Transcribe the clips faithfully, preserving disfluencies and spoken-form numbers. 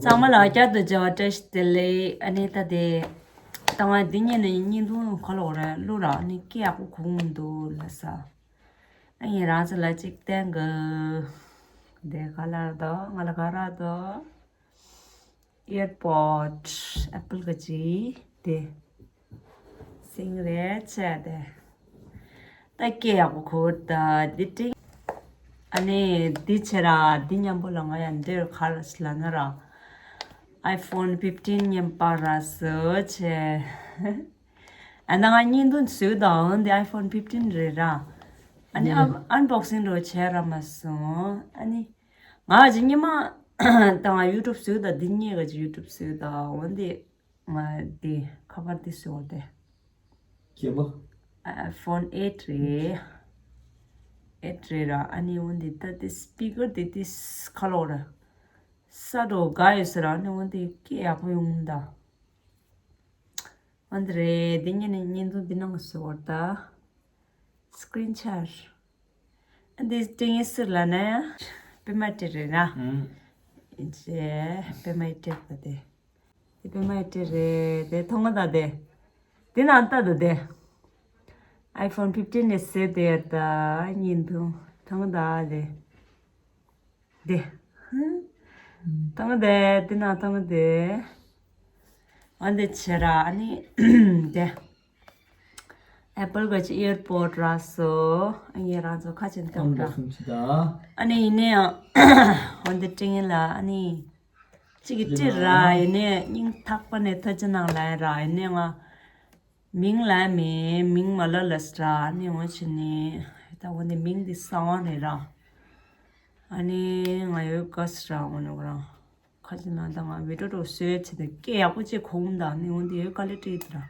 ཚང་མ་ལ་བསྐྱར་དུ་མཇལ་བ་བཀྲ་ཤིས་བདེ་ལེགས། ཨ་ནི་ད་དེ་ད་ང་འདི་ཉིད་ནས་བརྙན་ཐུང་ཁ་ལོག་རེད་བླུག་ར། ཨ་ནི་སྐད་ཡག་པོ་གོ་གི་མི་འདུག་ལ་ས། ཨ་ངས་རང་ཚོ་ལ་གཅིག་བསྟན་གི། དེ་ག་ལ་ར་དོ། ང་ལ་ག་ར་དོ། AirPod Apple གི་ཅི་དེ། སིང་རེ་ཆེ་དེ། ད་སྐད་ཡག་པོ་གོ་ད་འདི་ཏིང་། ཨ་ནི་འདི་ཆེ་ར་འདི་མཉམ་པོ་ལ་ང་ཡང་འདིར་ག་རེ་ལབ་ན་ར། iPhone fifteen མཉམ་པ་ར་བཟོ་ཆེ། ཨ་ན་ང་བརྙན་ཐུང་བཟོས་དང་འདི་iPhone fifteen རེད་ར། ཨ་ནི་ཨ་unboxing འགྲོ་བྱས་ར་མ་སོང་། ཨ་ནི་ང་ཅི་ཉི་མ་ད་ང་YouTube བཟོས་དང་འདི་གཉིས་ཀ་ཅི་YouTube བཟོས་དང་འོན་ཏེ། ང་འདི་ཁ་པར་འདི་བཟོས་ཏེ། ཁྱེད་པོ། iPhone eight རེད། eight རེད་ར། ཨ་ནི་འོན་ཏེ་ད་འདི་speaker འདི་འདི་ཁ་ལོག་ར། ས་འགྲོ་དགའ་ཡོད་ཟེར་ར། ཨ་ནི་འོན་ཏེ་སྐད་ཡག་པོ་ཡོང་ད། འོན་ཏེ་རེད། འདི་ཉིད་ནས་བརྙན་ཐུང་འདི་ནང་བཟོས་ད། Screen share འདི་ཏིང་ཡིན་ཟེར་ལ་ན་པད་མ་སྤྲེལ་རེད་ན། ཨང་། ཅེ་པད་མ་སྤྲེལ་པ་དེ། དེ་པད་མ་སྤྲེལ་རེད་དེ། མཐོང་གི་ད་དེ། དེ་ནང་ལྟ་ད་དེ། iPhone fifteen ནས་ཟེར་དེ་ད་བརྙན་ཐུང་མཐོང་གི་ད་དེ། དེ། མཐོང་གི་དེ་དེ་ནང་མཐོང་གི་དེ། འོན་ཏེ་ཆེ་ར་ཨ་ནི་དེ། Apple གི་ཅི་AirPod ར་སོ། ཨ་ངས་རང་ཚོ་ཁ་ཆེན་བཏང་ར། ཨ་ནི་ཡིན་ནའང་འོན་ཏེ་ཏིང་ཡིན་ལ་ཨ་ནི་གཅིག་གི་ཏི་ར་ཡིན་ནའི་སྙིང་ཐག་པ་ནས་ཐུགས་རྗེ་གནང་ལ་ར། ཡིན་ནའི་ང་མིང་ལ་མེད་མིང་མ་ལ་ལ་སི་ར། ཨ་ནི་འོ་ཆེ་ནི་ད་འོན་ཏེ་མིང་འདི་གསང་བ་རེད་ར། ཨ་ནི་ང་ཡོད་ག་སི་ར་འོ་ནི་ཁོ་རང་། ཁ་ཅིག་ན་ད་ང་བི་ཌིའོ་འདྲ་བཟོས་བྱས་ཏེ་སྐད་ཡག་པོ་ཅིག་གོ་འོང་ད། ནི་འོན་ཏེ་ཡོད་དཀའ་ལས་སྤྲད་ད་ར།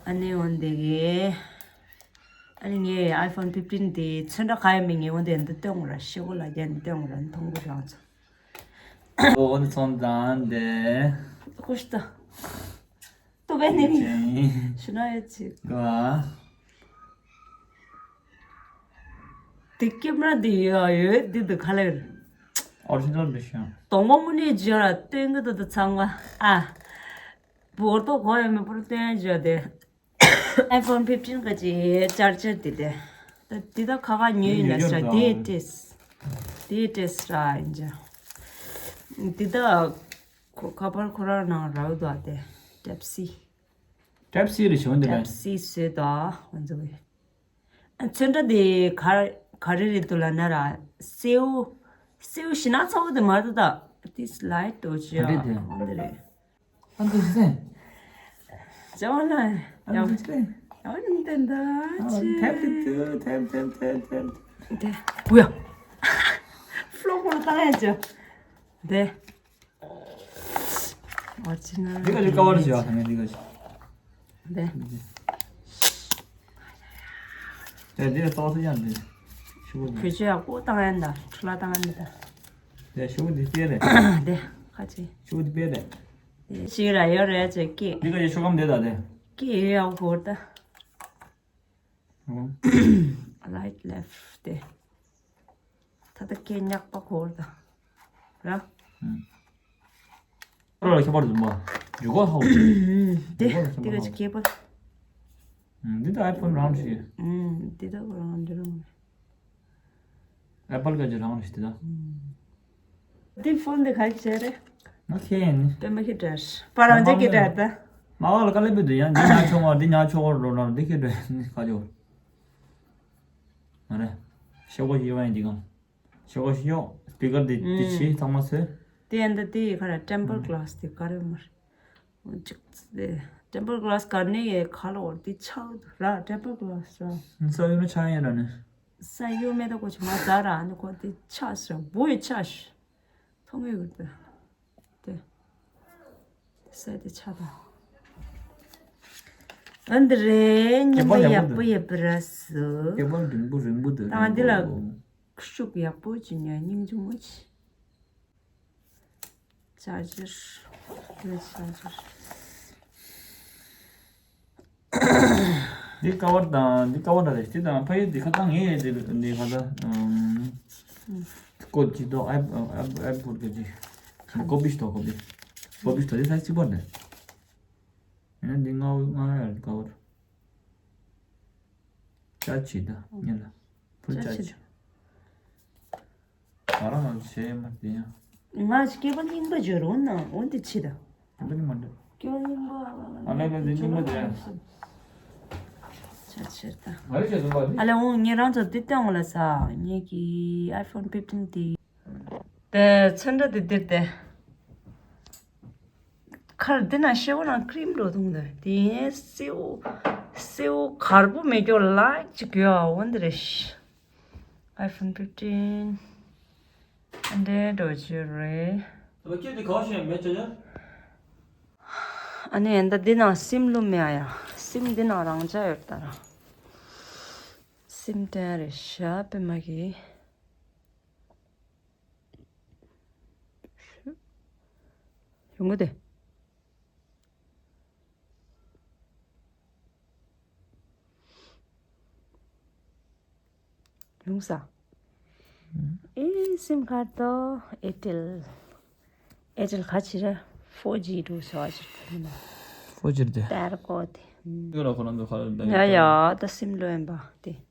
ཨ་ནི་འོན་ཏེ་གི། ཨ་ནི་ངས་iPhone fifteen དེ་ཚོན་ཁྲ་ག་ཡོད་མེད་ངས་འོན་ཏེ་འདི་སྟོན་དགོས་ར། ཤེལ་སྒོ་ལ་རྒྱན་འདི་སྟོན་དགོས་ར། འདི་མཐོང་གི་རང་ཚོ། འོ་འདི་ཚོན་དང་དེ། ཀུ་ཤི་ཏོ། ཏོ་བས་ནི་ཅན། ཤི་ན་ཡོད་ཅིག་ག་དེ་ཀེམ་ར་དེ་ཡོད་ཡོད་དེ་དུ་ག་ལེར། Original version། གདོང་པ་དངོས་གནས་བརྗོད་ར་སྟོན་གི་འདུག་ད་ཚང་མ། ཨ། བོར་ཏོ་གོ་ཡ་མེད་པར་སྟོན་བརྗོད་དེ། iPhone fifteen ག་ཅི་ཅར་ཇར་དེ་དེ། ད་དེ་ད་ཁ་ཁ་ཉོས་ཡིན་ན་ཤ་དེ་ཏེས། དེ་ཏེས་ར་ཡིན་ཅ། དེ་ད་ཁོ་ཁ་པར་ཁོ་ར་ནང་ར་འདུག་དེ། Type C། Type C རེ་བྱུང་དེ་ལ། Type C བཟོས་ད་ང་ཚོ་གི། ཚོན་ཁྲ་དེ་ག་ག་རེ་རེད་འདུག་ལབ་ན་ར། སེའུ། སེའུ་ཞི་ན་ཚ་བོ་དེ་མ་རེད་ད། This light དོ་ཅི་ཡ། ག་རེ་དེ། འོ་འདི་རེད། ཨ་འདི་ཟེ། ཅོ་ལ། ཨ་འདི་ཟེ། ཨ་འདི་འདི་ཨ་ཆེ། ཐེབ་ཐེབ་ཐེབ་ཐེབ་ཐེབ་ཐེབ། དེ། ཝུ་ཡ། ཕློག་པོ་ལ་བཏང་ཡ་ཅོ། དེ། འདི་ག་ཅིག་ཀ་བར་བྱས་པ་དང་འདི་ག་ཅིག་དེ། དེ་འདི་ལ་ཏོག་ཙམ་ཡང་འདི། ཤུ་གུ་འདི། བོད་ཆས་ཡག་པོ་བཏང་ཡ་འདི་འཕྲུལ་ལ་བཏང་ཡ་འདི་ད། དེ་ཤུ་གུ་འདི་སྤེལ་རེད། དེ་ཁ་ཅིག་ཤུ་གུ་འདི་སྤེལ་རེད། དེ་ཅིག་ར་ཡོད་རེད་ཅེ་ཀི། འདི་ག་ཅིག་ཤུ་གམ་འདི་ད་དེ། ཀི་ཡོད་ཡག་པོ་ད། ཨོ། Right left དེ། ད་ལྟ་སྐད་ཉག་པ་གོ་ད། ར། ཨུམ། རོ་ལ་ཁྱད་པར་འཛོམས་པ། འཇུག་གོ་ཧོ། དེ་འཇུག་གོ་ལ་ཁྱད་པར་དེ་ག་ཧོ། ཅིག་སྐད་པ། ཨུམ། འདི་ད་iPhone རང་ཞིག་ཨུམ། འདི་ད་རང་འདི་རང་། Apple ག་ཅིག་རང་རེད་དེ་ད། འདི་ཕོན་འདི་ག་གི་བྱས་རེད། ང་ཁྱེད་ཡིན། པད་མ་ཁྱེད་འདྲ། པ་རང་ཅག་གི་འདྲ་ད། མ་བ་ལ་དཀའ་ལས་པའི་འདི་ཡང་འདི་ཉག་ཆུང་བ་འདི་ཉག་ཆུང་བ་རོ་ལ་འདི་ཁྱེད་འདྲ་ནི་ག་ཅོ། མ་རེད། ཤོག་གོ་ཞིག་ཡོད་ཡིན་འདི་གང་། ཤོག་གོ་ཞིག་ཡོད། སྤི་ཀར་འདི་འདི་ཆེ་ཚང་མ་ཚོས། དེ་ཡང་ད་དེ་ཡི་ཁ་ར་tempered glass དེ་ག་རེ་མར། ཅིག་དེ་tempered glass ག་ནས་ཡས་ག་ལ་འོར་དེ་ཆགས་འདུག་ར། Tempered glass ར། ས་ཡོད་ན་ཆགས་ཡིན་ར་ནི། ས་ཡོད་མེད་ད་གོ་ཆུ་མ་ཛ་ར་ནི་གོ་དེ་ཆགས་ཤག་བུ་ཡི་ཆགས་ཤག་མཐོང་གི་ཡོད་ད། དེ། ས་དེ་ཆགས་ད། ཨ་འདི་རེད། ཉི་མ་ཡག་པོ་ཡོད་པ་ར་སུ། སྐེད་པ་རིང་པོ་རིང་པོ་འདུག་ད་འདི་ལ་ཤུགས་ཡག་པོ་ཅིག་ཉོ། སྙིང་རྗེ་མོ་ཅིག Charger. Where's charger? འདི་ཀ་བར་དང་འདི་ཀ་བར་རེད། འདི་དང་ཕ་ཡུལ་འདི་ཁ་ཚང་ངས་འདི་འདི་ཁ་ཚང་། ཨུམ། ཁོ་ཅི་ཏོ་ཨེབ་ཨེབ་ཨེབ་ཕོར་གི་ཅི། ཁོ་པི་ཤི་ཏོ་ཁོ་པི། ཁོ་པི་ཤི་ཏོ་དེ་ས་ཅི་པར་ནས། ཡང་འདི་ང་ང་ཡར་ག་བར། ཅ་ཆི་ད་ཉན་ལ། ཕུལ་ཅ་ཆི། ང་རང་ང་ཞེ་མ་དེ་ཡང་། ང་སྐྱེ་བ་རྙིང་པ་བརྗོད་རོགས་གནང་འོན་ཏེ་ཆི་ད། སྐྱེ་བ་རྙིང་པ་འདྲ། སྐྱེ་བ་རྙིང་པ། ཨ་ལེ་ལེ་འདི་རྙིང་པ་འདྲ། ཅ་ཆི་ད། ང་རེ་བྱས་སོང་པ་ནི། ཨ་ལེ་འོང་ངེད་རང་ཚོ་འདི་སྟོན་འོང་ལ་ས་ངེད་ཀྱི་ཨའི་ཕོན་ཕིབ་ཊིན་དེ། དེ་ཚོན་ཁྲ་དེ་འདིར་དེ། ཁར་འདི་ན་ཤེའུ་ན་ཀྲིམ་འགྲོ་འདུག་འདི་དེ་སེའུ་སེའུ་གར་པོ་མེད་སྐྱོ་ལ་ཅིག་ཡོད་འོན་འདི་རེད། ཨའི་ཕོན་ཕིབ་ཊིན་ཨ་འདྲེ་འགྲོ་ཅི་རེད། ད་ཁྱེད་འདི་གང་ཤེས་མེད་ཅེ་ཡ། ཨ་ནི་ཡན་ད་འདི་ན་སིམ་ལུམ་ཡ་ཡ་སིམ་འདི་ན་རང་ཅག་ཡོད་ད་ར། སིམ་ཏན་རེད་ཤ་པེ་མ་གི། ཡོང་གི་དེ། ཡོང་ས། ཨེ་སིམ་ཁར་ཏོ་ཨེར་ཊེལ། ཨེར་ཊེལ་ག་ཅི་རེད། ཕོར་ཇི་འགྲོ་ས་ཅིག་ད་ཡིན་ན། ཕོར་ཇི་རེད་དེ། ཏེར་ཀོ་དེ། ཡོད་ལ་ཁོ་རང་ཚོ་ཁ་ལ་ཡ་ཡ་ད་སིམ་ལོ་ཡིན་པ་དེ།